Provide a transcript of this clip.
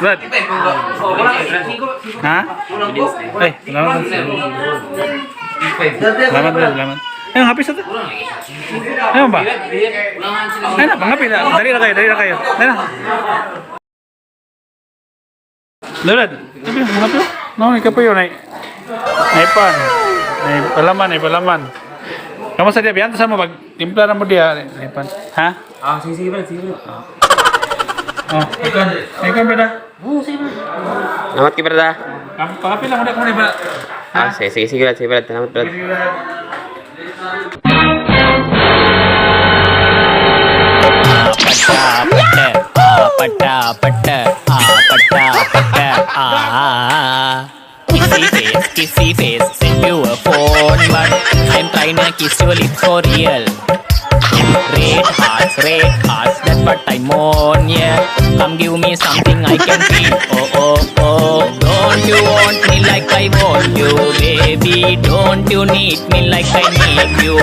Brad. Ha? Ay, salamat. Salamat, Brad. Salamat. Ayun, happy sa to. Ayun ba? Ayun na, panghappy na. Dali na kayo, dali na kayo. Dali na. Dali, Brad. Happy, happy. No, ikaw pa yun. Ay, naipan. Ay, palaman, ay palaman. Kamusta diya? Biyan sa mo, pag timpla na mo diya. Naipan. Ha? Ah, sige, sige, Brad, sige, Brad. Oh, ikaw. Ikaw, Brad, ah. Salamat kay Brad, ah. Panghappy lang, wala ko na ba? Ah, sige, sige, sige, Brad, sige, Brad. Salamat, Brad. பட்டா பட்டா பட்ட ஆ பட்டா பட்ட ஆ. Kissy face, kissy face, send you a phone, but I'm trying to kiss your lips for real. Red hearts, that's what I'm on, yeah. Come give me something I can feel. Oh, don't you want me like I want you, baby? Don't you need me like I need you?